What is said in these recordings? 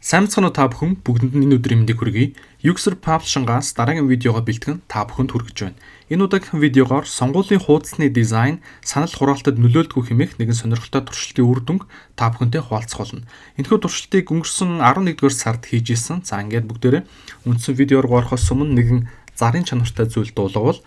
Сайн мэцхан уу, та бүхэн бүгдэнд нь энэ өдрийн мэндийг хүргэе. Uxer Publishing-аас дараагийн видеого бэлтгэн та бүхэнд хүргэж байна. Энэ удаагийн видеогоор сонгуулийн хуудасны дизайн санал хураалтад нөлөөлдгөө хэмээх нэгэн сонирхолтой туршилтын үр дүнг та бүхэнтэй хуваалцах болно. Энэхүү туршилтыг өнгөрсөн 11-р сард хийж исэн. За, ингээд бүгдээрээ үндсэн видео руу орохоос өмнө нэгэн зарын чанартай зүйл дуулгавал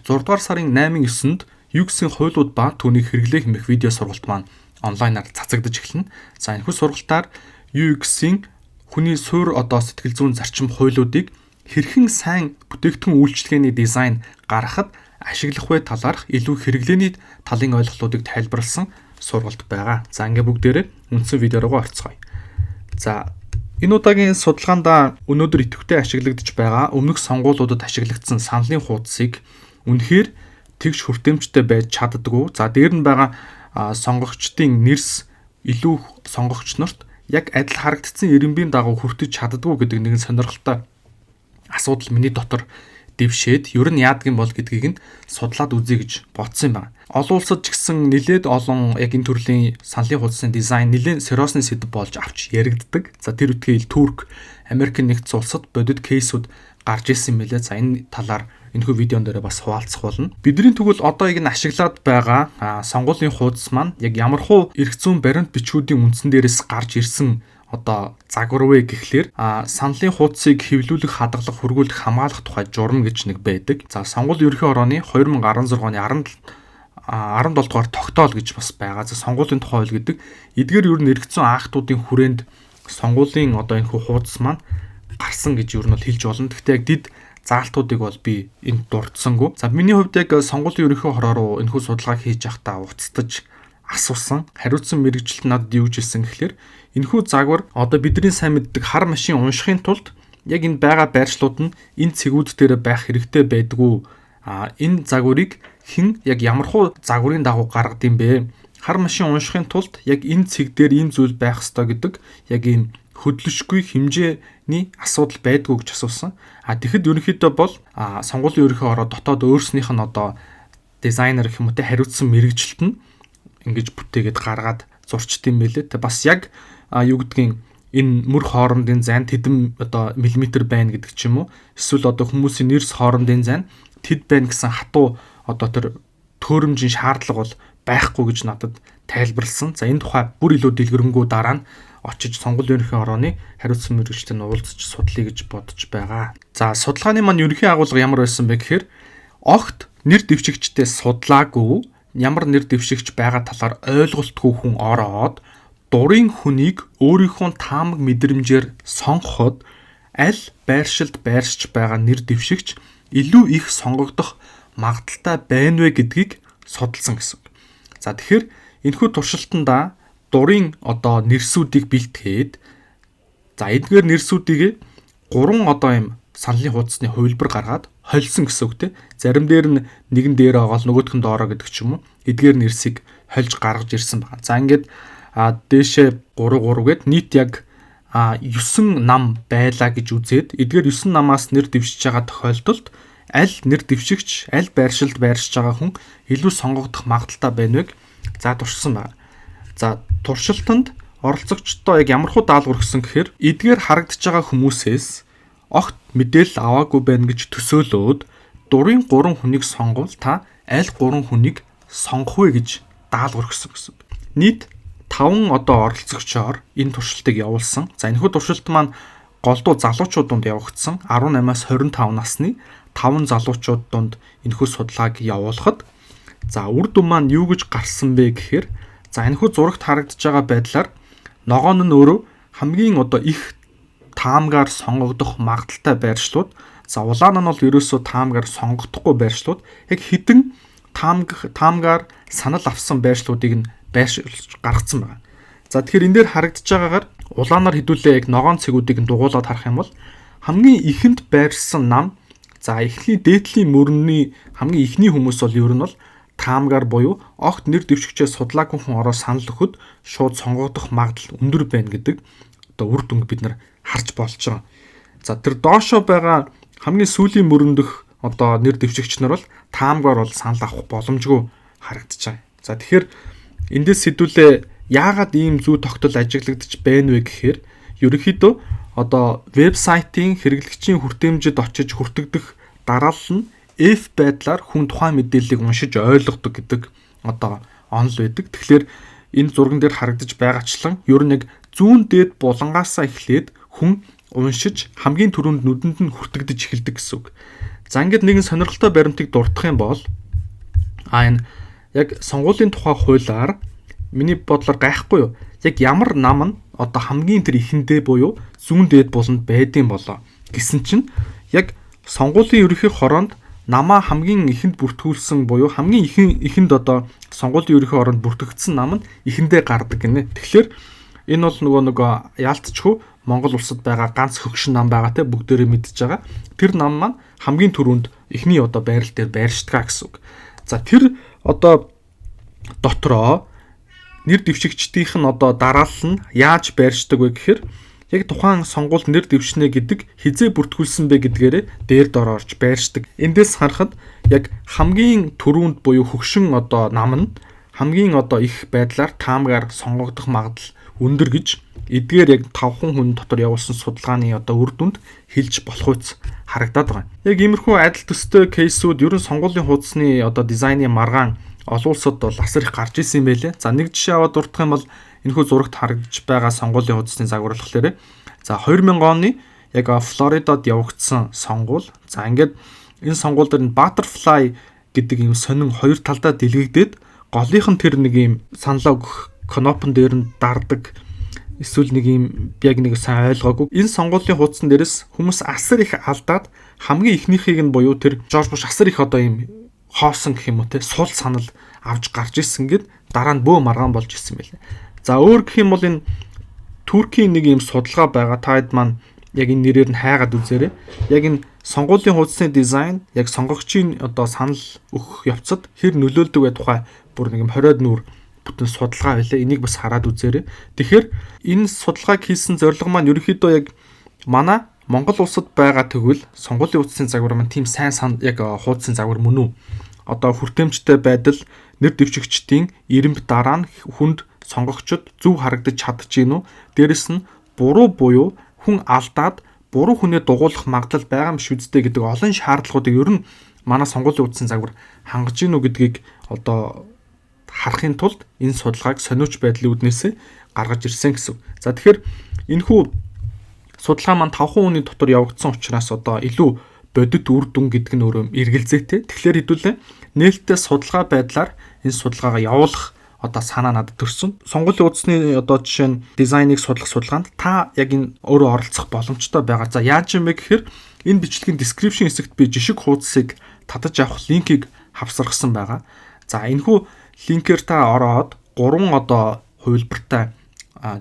6 дугаар сарын 8-9-нд UX-ийн хуулиуд ба түүнийг хэрэглээ хэмээх видео сургалт маань онлайнаар цацагдаж эхэлнэ. За, энэхүү сургалтаар UX-ийн хүний суур одоо сэтгэл зүйн зарчим хуулиудыг хэрхэн сайн бүтээгдэхүүн үйлчилгээний дизайн гаргахад ашиглах вэ талаарх илүү хэрэглээний талын ойлголтуудыг тайлбарласан сургалт байгаа. За, ингээ бүгдээрээ үндсэн видео руугаа орцгоё. За, энэ удаагийн судалгаанд өнөөдөр идэвхтэй ашиглагдаж байгаа, өмнөх сонгуулиудад ашиглагдсан саналын хуудсыг үнэхээр тэгш хүртээмжтэй байж чаддаггүй. За, дээр нь байгаа сонгогчдын нэрс илүү сонгогч нарт яг адил харагдсан ирэмбийн дагуу хүртэж чаддаггүй гэдэг нэгэн сонирхолтой асуудал миний дотор дэвшээд, ер нь яадаг юм бол гэдгийг нь судлаад үзье гэж бодсон юм байна. Олон улсад ч гэсэн нэлээд олон яг энэ төрлийн саналын хуудасны дизайн нэлээд сериосны сэдэв болж авч яригддаг. За, тэр үтгээл Турк, Америк нэгдсэн улсад бодит case үүд гарч ирсэн юм билээ. За, энэ талаар энэхүү видеон дээр бас хуваалцах болно. Бидний тэгвэл одоо яг нь ашиглаад байгаа сонгуулийн хуудас маань яг ямархуу эрх зүйн баримт бичгүүдийн үндсэн дээрээс гарч ирсэн одоо загвар вэ гэхлээр саналын хуудсыг хэвлүүлэх, хадгалах, хүргүүлэх, хамгаалах тухай журам гэж нэг байдаг. За, сонгуулийн ерөнхий хорооны 2016 оны 17 17 дугаар тогтоол гэж бас байгаа. За, сонгуулийн тухай хууль гэдэг эдгээр ер нь эрх зүйн актуудын хүрээнд сонгуулийн одоо энэхүү хуудас маань гарсан гэж ер нь бол хэлж болно. Гэхдээ яг дэд заалтуудыг бол би энд дурдсангүй. За, миний хувьд яг сонгуулийн ерөнхий хороо руу энэхүү судалгааг хийж байхдаа уцтаж асуусан. Хариуцсан мэргэжилт надад юу гэж хэлсэн гэхлээр энэхүү загвар одоо бидний сайн мэддэг хар машин уншихын тулд яг энэ байгаа байршлууд нь энэ цэгүүд дээр байх хэрэгтэй байдгүй. А энэ загварыг хэн яг ямархуу загварын дагуу гаргад юм бэ? Хар машин уншихын тулд яг энэ цэг дээр энэ зүйл байх ёстой гэдэг яг ийм хөдлөшгүй хэмжээний асуудал байдгүй гэж асуусан. А тэгэхэд ерөнхийдөө бол сонгуулийн ерөнхий хороо дотоод өөрснийх нь одоо дизайнер гэх юм уу те, хариуцсан мэргэжилт нь ингэж бүтээгээд гаргаад зурчд юм байлээ. Тэ бас яг юу гэдгийг энэ мөр хоорондын зайн тэдэн одоо миллиметр байна гэдэг ч юм уу. Эсвэл одоо хүмүүсийн нэрс хоорондын зайн тэд байна гэсэн хатуу одоо тэр төөрөмжийн шаардлага бол байхгүй гэж надад тайлбарлсан. За, энэ тухай бүр илүү дэлгэрэнгүй дараа нь очиж сонгуулийн ерөнхий хорооны хариуцсан мэргэжилтэд уулзч судлая гэж бодож байгаа. За, судалгааны маань ерөнхий агуулга ямар байсан бэ гэхээр огт нэр дэвшигчтэй судлаагүй, ямар нэр дэвшигч байгаа талаар ойлголтгүй хүн ороод дурын хүнийг өөрийнхөө таамаг мэдрэмжээр сонгоход аль байршилд байршиж байгаа нэр дэвшигч илүү их сонгогдох магадлалтай байна вэ гэдгийг судалсан гэсэн. За, тэгэхээр энэхүү туршилтандаа дурын одоо нэрсүүдийг бэлтгээд, за, эдгээр нэрсүүдийг гурван одоо юм саналын хуудасны хувилбар гаргаад холилсон гэсэн үг те. Зарим дээр нь нэгэн дээр байгаа л нөгөөх нь доороо гэдэг ч юм уу. Эдгээр нэрсийг хольж гаргаж ирсэн байгаа. За, ингээд дээшээ 3 3 гээд нийт яг 9 нам байлаа гэж үзээд, эдгээр 9 намаас нэр дэвшиж байгаа тохиолдолд аль нэр дэвшигч аль байршилд байршиж байгаа хүн илүү сонгогдох магадлалтай байна вэ? За, туршсан байна. За, туршилтанд оролцогчдоо яг ямархуу даалгавар өгсөн гэхээр эдгээр харагдаж байгаа хүмүүсээс огт мэдээлэл аваагүй байна гэж төсөөлөөд дурын 3 хүнийг сонгвол та аль 3 хүнийг сонгох вэ гэж даалгавар өгсөн гэсэн. Нийт 5 одоо оролцогчоор энэ туршилтыг явуулсан. За, энэхүү туршилт маань голдуу залуучууд дунд явагдсан. 18-аас 25 насны 5 залуучууд дунд энэхүү судалгааг явуулахад, за, үр дүн маань юу гэж гарсан бэ гэхээр, за, энэхүү зурагт харагдаж байгаа байдлаар ногоон нь өөрөө хамгийн одоо их таамгаар сонгогдох магадлалтай байршлууд, за, улаан нь бол ерөөсөө таамгаар сонгогдохгүй байршлууд, яг хэдэн таамгаар санал авсан байршлуудыг нь байршуулж гаргацсан байна. За, тэгэхээр энэ дээр харагдаж байгаагаар улаанаар хэдүүлээ яг ногоон цэгүүдийг нь дугуулад харах юм бол хамгийн ихэнд байршсан нам, за, эхний дээдлийн мөрний хамгийн эхний хүмүүс бол ер нь бол таамгаар буюу огт нэр дэвшигчээ судлаагүй хүн ороо санал өгөхөд шууд сонгогдох магадлал өндөр байна гэдэг одоо үр дүнг бид нар харж болж байгаа. За, тэр доошоо байгаа хамгийн сүүлийн мөрөндөх одоо нэр дэвшигч нар бол таамгаар бол санал авах боломжгүй харагдаж байгаа. За, тэгэхээр эндээс сэдвүүлээ яагаад ийм зүй тогтол ажиглагдаж байна вэ гэхээр Ерөнхийдөө одоо вебсайтын хэрэглэгчийн хүртээмжид очиж хүртэгдэх дараалал нь F байдлаар хүн тухайн мэдээллийг уншиж ойлгодог гэдэг одоо онол байдаг. Тэгэхээр энэ зурган дээр харагдаж байгаачлан ер нь яг зүүн дээд булангаасаа эхлээд хүн уншиж хамгийн түрүүнд нүдэнд нь хүртэгдэж эхэлдэг гэсэн үг. За, ингээд нэгэн сонирхолтой баримтыг дурдах юм бол энэ яг сонгуулийн тухай хуулиар миний бодлоор гайхгүй юу? Яг ямар нам нь одоо хамгийн тэр эхэндээ буюу зүүн дээд буланд байдсан болоо гэсэн чинь яг сонгуулийн ерөнхий хороонд намаа хамгийн ихэнд бүртгүүлсэн буюу хамгийн ихэнд одоо сонгуулийн ерөнхий хороонд бүртгэгдсэн нам нь эхэндээ гардаг гинэ. Тэгэхээр энэ бол нөгөө яалтчгүй Монгол улсад байгаа ганц хөгшин нам байгаа те, бүгдээрээ мэдж байгаа. Тэр нам маань хамгийн түрүүнд эхний одоо байрал дээр байршдаг гэсэн үг. За, тэр одоо дотроо нэр дэвшигчдийнх нь одоо дараалал нь яаж байршдаг вэ гэхээр яг тухайн сонгуульд нэр дэвшнэ гэдэг хизээ бүртгүүлсэн бэ гэдгээрээ дээр дор орж байршдаг. Эндээс харахад яг хамгийн түрүүнд буюу хөгшин одоо нам нь хамгийн одоо их байдлаар таамгаар сонгогдох магадлал өндөр гэж эдгээр яг 5 хүн дотор явуулсан судалгааны одоо үр дүнд хэлж болох үс харагдаад байгаа. Яг иймэрхүү адил төстэй case үүд ер нь сонгуулийн хуудасны одоо дизайны маргаан олон улсад бол асар их гарч исэн юм байлээ. За, нэг жишээ аваад дурдах юм бол энэхүү зурагт харагдаж байгаа сонгуулийн хуудасны загвар болохоор за 2000 оны яг Флоридад явагдсан сонгуул. За, ингээд энэ сонгуул дээр нь butterfly гэдэг юм сонин хоёр талдаа дэлгэгдээд голынх нь тэр нэг юм саналаа өгөх кнопон дээр нь дардаг эсвэл нэг юм яг нэг сайн ойлгоогүй. Энэ сонгуулийн хуудсан дээрээс хүмүүс асар их алдаад хамгийн ихнийхийг нь буюу тэр Жорж Буш асар их одоо юм хоосон гэх юм уу те, сул санал авч гарч ирсэн гэд дараа нь бөө маргаан болж ирсэн байлээ. За, өөр гэх юм бол энэ Туркийн нэг юм судалгаа байгаа. Та хэд маань яг энэ нэрээр нь хайгаад үзээрэй. Яг энэ сонгуулийн хуудасны дизайн яг сонгогчийн одоо санал өгөх явцад хэр нөлөөлдөг вэ тухай бүр нэг юм 20-од нүүр бүтэн судалгаа байлаа. Энийг бас хараад үзээрэй. Тэгэхээр энэ судалгааг хийсэн зорилго маань ерөнхийдөө яг манай Монгол улсад байгаа тэгвэл сонгуулийн хуудасны загвар маань тийм сайн сан яг хуудасны загвар мөн үү? Одоо хүртээмжтэй байдал, нэр дэвшигчдийн ирэмб дараа нь хүнд сонгогчид зөв харагдаж чадаж гин үү? Дээрэс нь буруу буюу хүн алдаад буруу хүнээ дугуулах магадлал байгаа юм биш үсттэй гэдэг олон шаардлагуудыг ер нь манай сонгуулийн хуудасны загвар хангаж гин үү гэдгийг одоо харахын тулд энэ судалгааг сониуч байдлын үүднээсээ гаргаж ирсэн гэсэн. За, тэгэхээр энэхүү судалгаа маань 5 хүний дотор явагдсан учраас одоо илүү бодит үр дүн гэдэг нь өөрөө эргэлзээтэй. Тэгэхээр хэдүүлээ нээлттэй судалгаа байдлаар энэ судалгаагаа явуулах одоо санаа надад төрсөн. Сонгуулийн хуудасны одоо жишээ нь дизайныг судлах судалгаанд та яг энэ өөрөө оролцох боломжтой байгаа. За, яаж юм бэ гэхээр энэ бичлэгийн description хэсэгт би жишг хуудсыг татаж авах линкийг хавсаргасан байгаа. За, энэхүү линкээр та ороод гурван одоо хувилбартай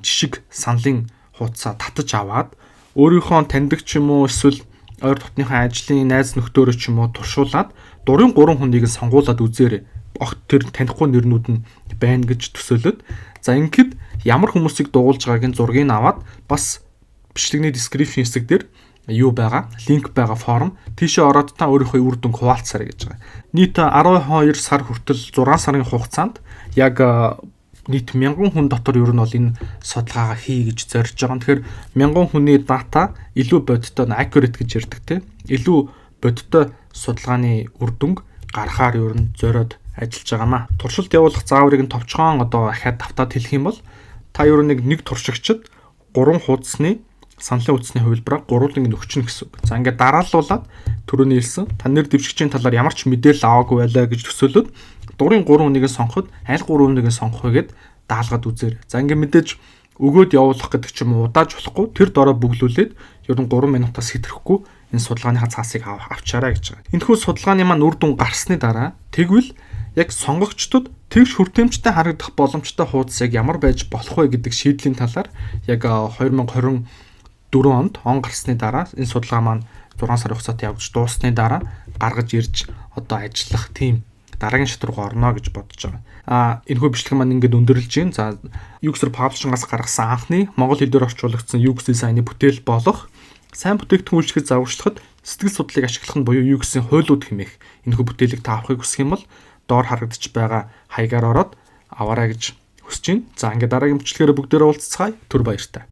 жишг саналын хуудасаа татаж аваад өөрийнхөө таньдаг ч юм уу, эсвэл ойр дотныхоо ажлын найз нөхдөөрөө ч юм уу туршуулад дурын 3 хүнийг нь сонгуулад үзээрэй. Огт тэр танихгүй нэрнүүд нь байна гэж төсөөлөд. За, ингээд ямар хүмүүсийг дугуулж байгааг нь зургийг аваад бас бичлэгний description хэсэг дээр юу байгаа? Линк байгаа, форм. Тийшээ ороод та өөрийнхөө үр дүнг хуваалцаарай гэж байгаа. Нийт 12 сар хүртэл 6 сарын хугацаанд яг нийт 1000 хүн дотор ер нь бол энэ судалгаагаа хий гэж зорж байгаа. Тэгэхээр 1000 хүний дата илүү бодиттой, accurate гэж ярьдаг те. Илүү бодиттой судалгааны үр дүнг гаргахаар ер нь зориод ажиллаж байгаамаа. Туршилт явуулах зааврыг нь товчхон одоо ахиад давтаад хэлэх юм бол та ер нь нэг туршигчид гурван хуудасны саналын хуудасны хувилбараа гурвууланг нь өгчнө гэсэн үг. За, ингээд дарааллуулаад түрүүний хэлсэн та нэр дэвшигчийн талаар ямар ч мэдээлэл аваагүй байлаа гэж төсөөлөд дурын 3 хүнийг нь сонгоход аль 3 хүнийг нь сонгох вэ гэд даалгад үзээрэй. За, ингээд мэдээж өгөөд явуулах гэдэг ч юм уу удааж болохгүй, тэр дороо бүглүүлээд ер нь 3 минутаас хэтрэхгүй энэ судалгааныхаа цаасыг авчаарай гэж байгаа. Энэхүү судалгааны маань үр дүн гарсны дараа тэгвэл яг сонгогчдод тэгш хүртээмжтэй харагдах боломжтой хуудас яг ямар байж болох вэ гэдэг шийдлийн талаар яг 2024 онд он гарсны дараа энэ судалгаа маань 6 сарын хугацаатай явагдаж дууссаны дараа гаргаж ирж одоо ажиллах тийм дараагийн шат руу орно гэж бодож байгаа. А энэхүү бичлэг маань ингээд өндөрлөж байна. За, UXer Publishing-аас гаргасан анхны монгол хэл дээр орчуулагдсан UX дизайны бүтээл болох сайн бүтээгдэхүүн үйлчлэхэд загварчлахад сэтгэл судлалыг ашиглах нь буюу UX-ийн хуулиуд хэмээх энэхүү бүтээлийг та авахыг хүсэх юм бол доор харагдаж байгаа хаягаар ороод аваарай гэж хүсэж байна. За, ингээд дараагийн бичлэгээр бүгдээрээ уулзцгаая. Түр баяртай.